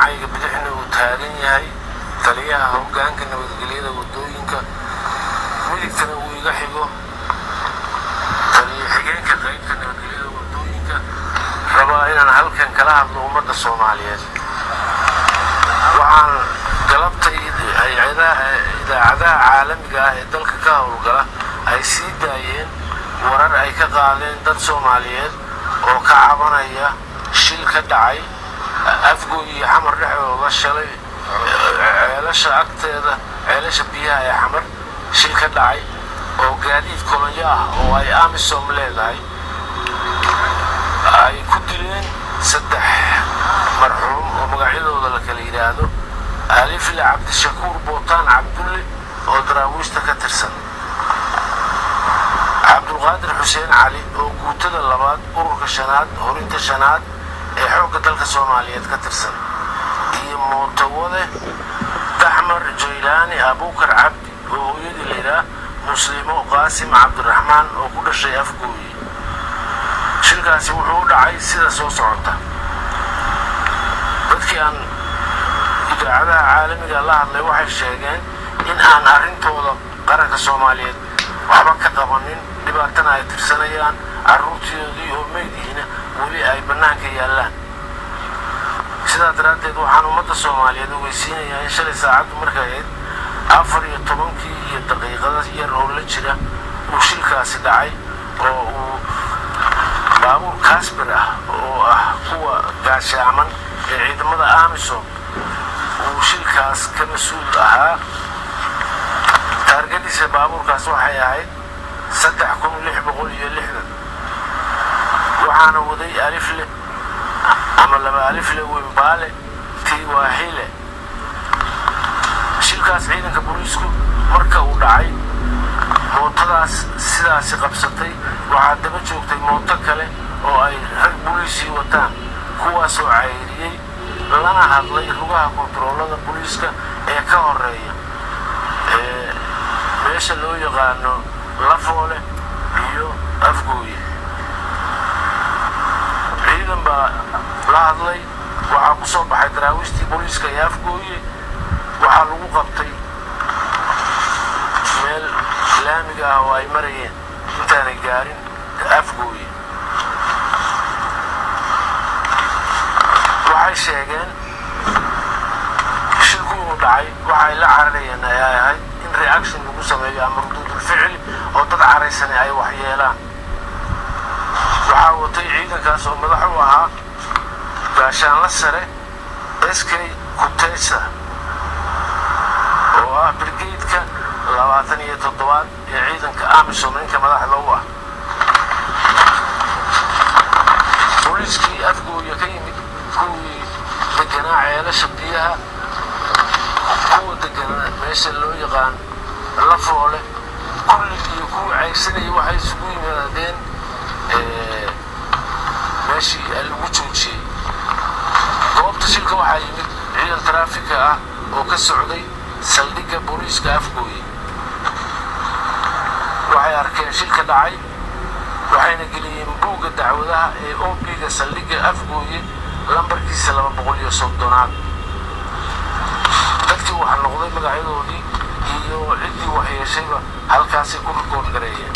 Dhinacayga bidixna uu taagan yahay taliyaha hoggaanka nabadgelyada waddooyinka, midigtana uu iga xigo taliya xigeenka qaybta nabadgelyada waddooyinka, rabaa inaan halkan kala hadlo ummadda Soomaaliyeed. Waxaan galabta idaacadaha caalamiga ah ee dalka ka howlgala ay sii daayeen warar ay ka qaadeen dad Soomaaliyeed oo ka cabanaya shil ka dhacay Afgooy iyo Xamar dhexdooda shalay, Ceelasha agteeda, Ceelasha Biyaha ee Xamar, shil ka dhacay oo gaadiid kolonyo ah oo ay AMISOM leedahay ay ku dileen saddex marxuum oo magacyadooda la kala yidhaahdo Alifle Cabdishakuur Bootaan Cabdulle oo Daraawiishta ka tirsan, Cabdulqaadir Xuseen Cali oo guutada labaad, ururka shanaad, horinta shanaad ee Xoogga Dalka Soomaaliyeed ka tirsan, iyo mootowade Daxmar Jaylaani Abuukar Cabdi oo hooyadii layidhaah Muslimo Qaasim Cabdiraxmaan oo ku dhashay Afgooye. Shilkaasi wuxuu u dhacay sida soo socota. Dadkii aan idaacadaha caalamiga la hadlay waxay sheegeen in aan arrintooda qaranka Soomaaliyeed waxba ka qabanin, dhibaatana ay tirsanayaan, carruurtoodii oo meydihina weli ay bannaanka yaallaan. Sidaa daraaddeed, waxaan ummadda Soomaaliyeed ogeysiinayaa in shalay saacaddu markay ahayd 14-kii iyo daqiiqada yar oo la jira uu shilkaasi dhacay, oo uu baabuur Casper ah oo ah kuwa gaashaaman ee ciidamada AMISOM uu shilkaas ka mas-uul ahaa. Taargadiisa baabuurkaas waxay ahayd 3660, waxaana waday alifle ama laba alifle Wimbaale Tiwaahile. Shilkaas ciidanka booliisku marka uu dhacay, mootadaas sidaasi qabsatay waxaa daba joogtay mooto kale oo ay rag booliisii wataan, kuwaasoo cayriyey lana hadlay rugaha kontaroolada booliiska ee ka horeeya ee meesha loo yaqaano Lafoole iyo Afgooye. Ciidan baa la hadlay. Waxaa ku soo baxay daraawiishtii booliiska ee Afgooye. Waxaa lagu qabtay meel laamiga ah oo ay marayeen intaanay gaarin Afgooye. Waxay sheegeen shilku inuu dhacay waxay la cararayeen ay ahayd in reaction lagu sameeyo ama ruduudulficli oo dad caraysani ay waxyeelaan. Waxaa watay ciidankaas oo madax u ahaa gaashaanla sare SK Kutesa oo ah brigeydka 27aad ee ciidanka AMISOM ninka madaxda u ah. Booliiskii Afgooya ka yimid, kuwii deganaa Ceelasha Biyaha, kuwa deganaa meesha loo yaqaan Lafoole kulli iyo kuwii cayrsanayay waxay isugu yimaadeen meeshii lagu joojiyey. Goobta shilka waxaa yimid ciidan taraafika ah oo ka socday saldhigga booliiska Afgooye. Waxay arkeen shilka dhacay, waxayna geliyeen buugga dacwadaha ee OB-ga saldhigga Afgooye lambarkiisa 230aad. Dadkii wax noqday magacyadoodii iyo ciddii waxyeeshayba halkaasay ku rikood gareeyeen.